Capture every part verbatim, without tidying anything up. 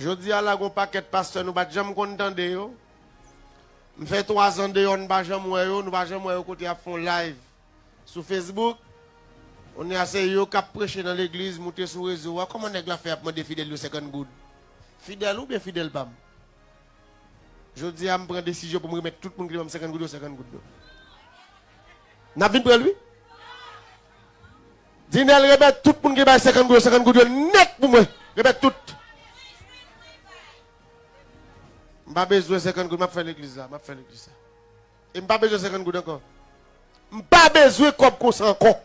Jodi a la, gon pakèt pastè nou pa t janm konn tande yo. M fè twa zan deyò, n pa janm wè yo, nou pa janm wè yo kote y ap fè yon live sou Facebook. Kounye a se yo k ap preche nan legliz, moute sou rezo a. Kòman nèg la fè ap mande fidèl yo senkant goud? Fidèl ou byen fidèl pa m? Jodi a, m pran desizyon pou m remèt tout moun ki te ban m senkant goud yo, senkant goud yo. N ap vin pran l, wi. Dinèl, remèt tout moun ki bay senkant goud yo, senkant goud yo nèt pou mwen. Remèt tout. M pa bezwen senkant goud, m ap fè legliz la, m ap fè legliz la. E m pa bezwen senkant goud ankò. M pa bezwen kòb konsa ankò.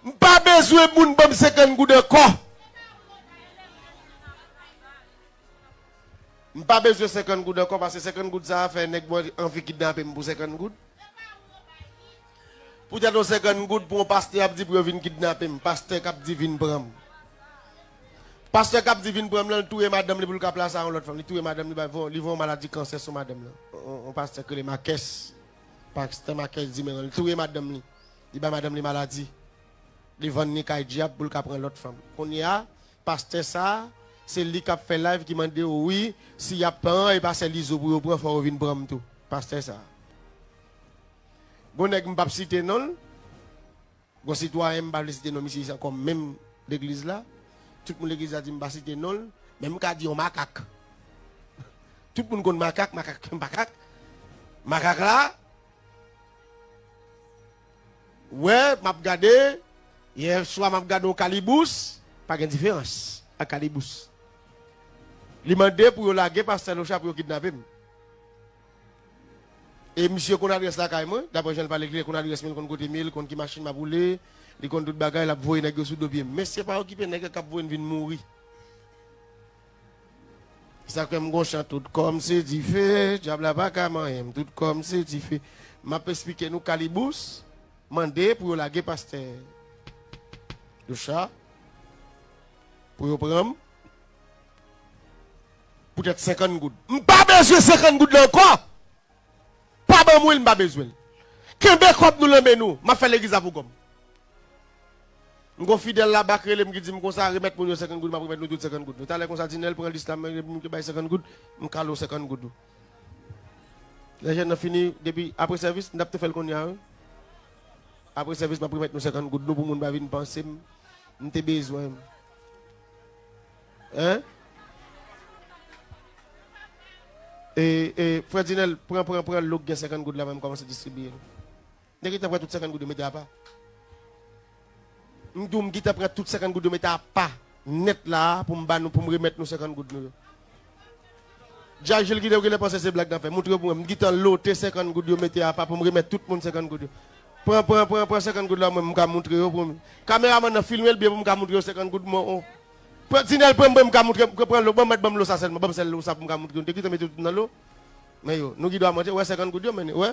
M pa bezwen moun ban m senkant goud ankò. M pa bezwen senkant goud ankò, paske senkant goud sa a fè nèg mwen anvi kidnape m pou senkant goud. Poutèt yon senkant goud pou yon pastè ap di pou yo vin kidnape m, pastè k ap di vin pran m. Pastè k ap di vin pran m lan, li touye madanm li pou l ka plase a yon lòt fanm. Li touye madanm li, bay, voye, li voye yon maladi kansè sou madanm lan. On, on pastè k rele Makès. Pastè Makès di men li touye madanm li. Li bay madanm li maladi. Li vann li kay dyab pou l ka pran lòt fanm. Kounye a, pastè sa a, se li k ap fè live ki mande yo, wi, si y ap pran, e pa sèl Izo pou yo pran, fò yo vin pran m tou. Pastè sa a. Gon nèg m p ap site non l. Gon sitwayen, m pa vle site non misye ankò, menm legliz la. Tout moun legliz la di m pa site non l, men m ka di yon makak. Tout moun konn makak, makak, makak. Makak la, wè, m ap gade, yè swa m ap gade yon kalibous, pa gen diferans ak kalibous. Li mande pou yo lage pastè Locha pou yo kidnape m. E misye konn adrès lakay mwen, daprè jan l pale klè, li konn adrès mwen, li konn kote m ye, li konn ki machin m ap woule, li konn tout bagay, l ap voye nèg yo sou do pye m. Mesye pa okipe nèg yo k ap voye n vin mouri. Sa k fè m gon chan, tout kò m se dife, dyab la pa ka manyen m, tout kò m se dife. M ap esplike nou kalibous mande pou yo lage pastè Locha, pou yo pran m, poutèt senkant goud. M pa bezwen senkant goud la ankò. Pa ban mwen l, m pa bezwen l. Kenbe kòb nou nan men nou. M ap fè legliz la pou kòb. M gon fidèl la bak rele m ki di m konsa, remèt moun yo senkant goud, m ap remèt nou tout senkant goud. Talè konsa, Dinèl pran lis la, men moun ki bay senkant goud, m kale w senkant goud ou. Lè jèn nan fini, depi apre sèvis, m t ap tou fè l kounye a, wi. Apre sèvis, m ap remèt nou senkant goud nou pou moun pa vin panse m, m te bezwen. Hein? E, e, frè Dinèl, pran, pran, pran lo k gen senkant goud la, men m kòmanse distribiye l. M te gentan pran tout senkant goud yo mete apa. M di w, m gentan pran tout senkant goud yo mete apa nèt la a pou m ba nou, pou m remèt nou senkant goud nou yo. Djajil kite w genlè panse se blag n ap fè. Montre yo pou mwen. M gentan lote senkant goud yo mete apa pou m remèt tout moun senkant goud yo. Pran, pran, pran, pran senkant goud la, mwen, m ka montre yo pou m. Kameramann nan filme l byen pou m ka montre yo senkant goud mwen. Pran, Dinèl, pran, pran, m ka montre, pran, pran lo, ban m, ban m lo sa sèlman, ban m sèl lo sa pou m ka montre yo. M te gentan mete tout nan lo. Men yo, nou gen dwa manje, wè senkant goud yo, men, wè.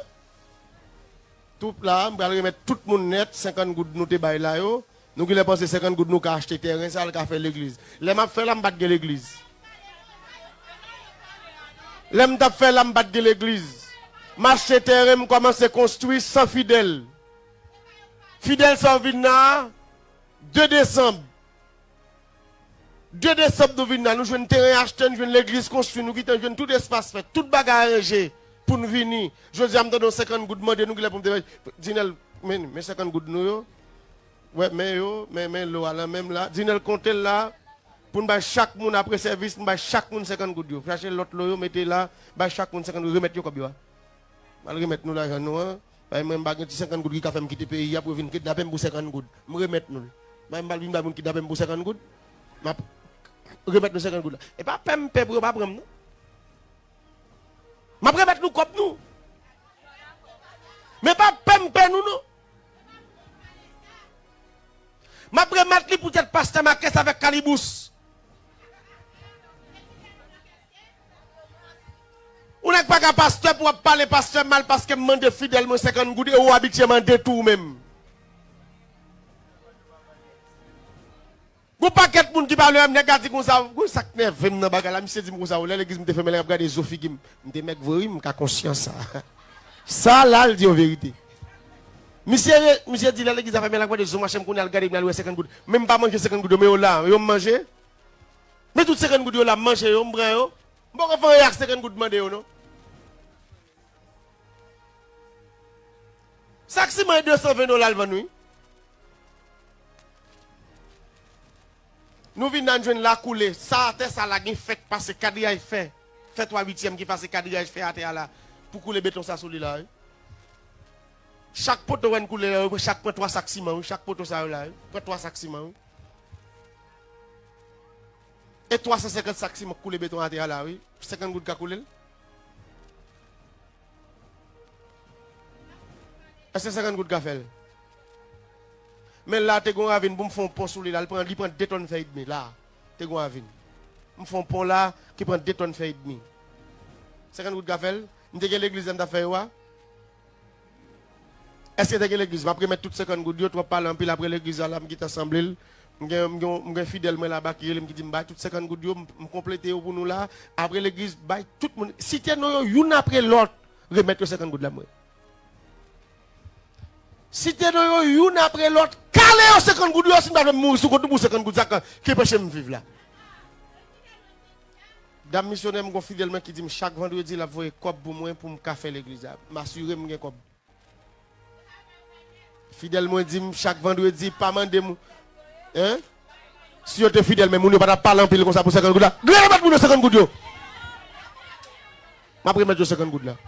Twoup la, m pral remèt tout moun nèt senkant goud nou te bay la yo. Nou genlè panse senkant goud nou ka achte tèren sa, l ka fè legliz. Lè m ap fè la, m pa t gen legliz. Lè m t ap fè la, m pa t gen legliz. M achte tèren, m kòmanse konstwi san fidèl. Fidèl sa yo vin nan de desanm. De desanm nou vin la, nou jwenn teren achte, nou jwenn legliz konstwi, nou gentan jwenn tout espas fèt, tout bagay aranje pou n vini. Jodi a, m tande yon senkant goud mande nou, genlè pou m te bay. Dinèl, men, men senkant goud nou yo. Wè, men yo, men, men lo a lan men m la. Dinèl konte l la. Pou n bay chak moun apre sèvis, m bay chak moun senkant goud yo. Chache lòt lo yo, mete la, bay chak moun senkant goud, remèt yo kòb yo a. M al remèt nou lajan nou an. Paske mwen, m pa gen ti senkant goud ki ka fè m kite peyi a pou yo vin kidnape m pou senkant goud. M remèt nou l. Mwen, m pa vin bay moun kidnape m pou senkant goud. M ap remèt nou senkant goud la. E pa pè m pè pou yo pa pran m, non. M ap remèt nou kòb nou. Men pa pè m pè nou, non. M ap remèt li poutèt pastè Makès avèk Kalibous. Ou nèg pa ka pastè pou w ap pale pastè mal paske m mande fidèl mwen senkant goud e ou abitye mande tou ou menm. Gon pakèt moun ki pa vle wè m, nèg la di konsa, gon sa k nève m nan bagay la, misye di m konsa, o, lè legliz m te fèmen, lè m ap gade zo figi m, m te mèg vre wi, m ka konsyan sa. Sa la, l di yon verite. Misye, misye di lè legliz la fèmen, l ap gade zo mache m kounye a, l gade m, l al wè senkant goud. Men m pa manje senkant goud yo, men yo la, yo m manje. Men tout senkant goud yo la, m manje yo, m pran yo. M poko fè anyen ak senkant goud mande yo, non. Sak siman e de san ven dola l vann, wi. Nou vin nan jwenn la koule. Sa atè sa la gen fèk pase kadriyaj fè. Fè twa uityèm ki pase kadriyaj fè atè a la. Pou koule beton sa sou li la, wi. Chak poto wè n koule la, wi, chak pran twa sak siman, wi. Chak poto sa yo la, wi. Pran twa sak siman, wi. E twa san senkant sak siman k koule beton atè a la, wi. Senkant goud ka koule l. Èske senkant goud ka fè l? Men la, te gon ravin pou m fè yon pon sou li la, li pran, li pran de tòn fè edmi la. Te gon ravin. M fè yon pon la ki pran de tòn fè edmi. Senkant goud ka fè l? M te gen legliz la m t ap fè yo a? Èske te gen legliz? M ap remèt tout senkant goud yo, twòp pale anpil, apre legliz la, la m gentan sanble l. M gen, m gen, m gen fidèl mwen laba ki rele m, ki di m bay tout senkant goud yo, m, m konplete yo pou nou la. Apre legliz, bay tout moun. Site non yo youn apre lòt, remèt yo senkant goud la mwen. Site non yo youn apre lòt, kale yo senkant goud yo, si m ta fè m mouri sou kont nou pou senkant goud sa k, ki anpeche m viv la. Dam misyonè m gon fidèl mwen ki di m chak vandredi l ap voye kòb pou mwen pou m ka fè legliz la. M asire m gen kòb. Fidèl mwen di m chak vandredi, pa mande m, en? Si yo te fidèl, men moun yo pa t ap pale anpil konsa pou senkant goud la. Remèt moun yo senkant goud yo. M ap remèt yo senkant goud la.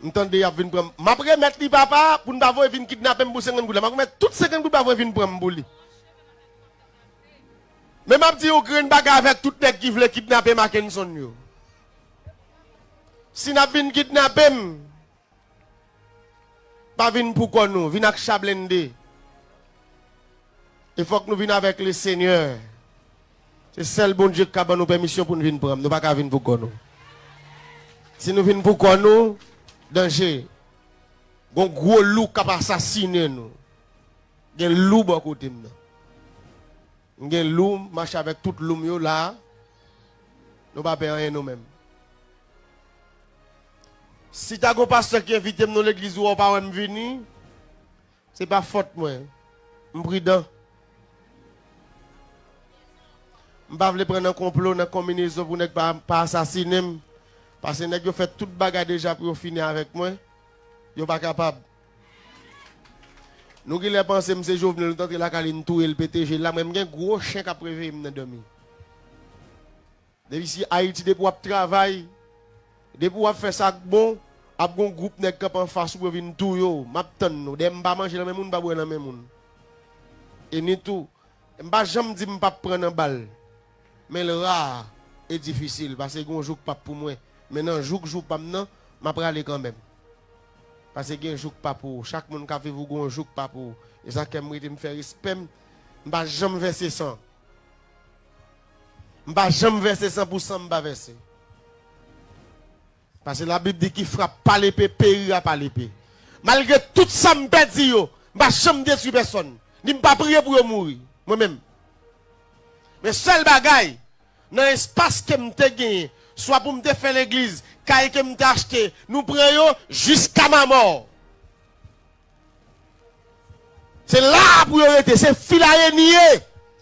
M tande y ap vin pran m. M ap remèt li, papa, pou n pa voye vin kidnape m pou senkant goud la. M ap remèt tout senkant goud pa voye vin pran m pou li. Men m ap di yon grenn bagay avèk tout nèg ki vle kidnape Mackenson yo. Si n ap vin kidnape m, pa vin pou kò nou, vin ak cha blende. E fòk nou vin avèk Lesenyè. Se sèl Bondye k ka ban nou pèmisyon pou n vin pran m. Nou pa ka vin pou kò nou. Si nou vin pou kò nou, danje. Gon gwo lou k ap asasinen nou. Gen lou bò kote m nan. M gen lou, m mache avèk tout lou m yo la. Nou pa pè anyen nou menm. Si ta gon pastè ki envite m nan legliz ou wè w pa wè m vini, se pa fòt mwen. M pridan. M pa vle pran nan konplo, nan konbinezon pou nèg pa, pa asasinen m. Paske nèg yo fè tout bagay deja pou yo fini avèk mwen. Yo pa kapab. Nou genlè panse m se Jovenel, nou t antre lakay li, n touye l, pete je l la. Mwen, m gen gwo chen k ap reveye m nan dòmi. Depi si Ayiti, depi w ap travay, depi w ap fè sa k bon, ap gon gwoup nèg kanpe anfas ou pou yo vin touye w. M ap tann nou. Dèyè m pa manje nan men moun, m pa bwè nan men moun. E ni tou, m pa janm di m p ap pran nan bal. Men l ra e difisil, paske gen yon jou k p ap pou mwen. Men nan jou k jou pa m nan, m ap rale kanmenm. Paske gen jou k pa pou ou. Chak moun k ap viv ou gen yon jou k pa pou ou. E sa k fè m rete m fè respè m. M pa janm vèse san. M pa janm vèse san pou san m pa vèse. Paske Labib di, qui frappe par l'épée périra par l'épée. Malgre tout sa m pèdi yo, m pa janm detwi pèsonn. Ni m pa priye pou yo mouri. Mwen menm. Men sèl bagay, nan espas ke m te genyen, swa pou m te fè legliz, kay ke m te achte, nou pran yo jiska ma mort. Se la a pou yo rete, se filaye n ye.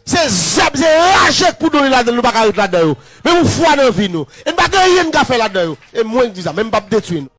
Se zèb, se raje k pou done ladan l, nou pa ka ret ladan yo. Men pou fwa nan vi nou. E n pa gen anyen n ka fè ladan yo. E mwen k di sa, men m p ap detwi nou.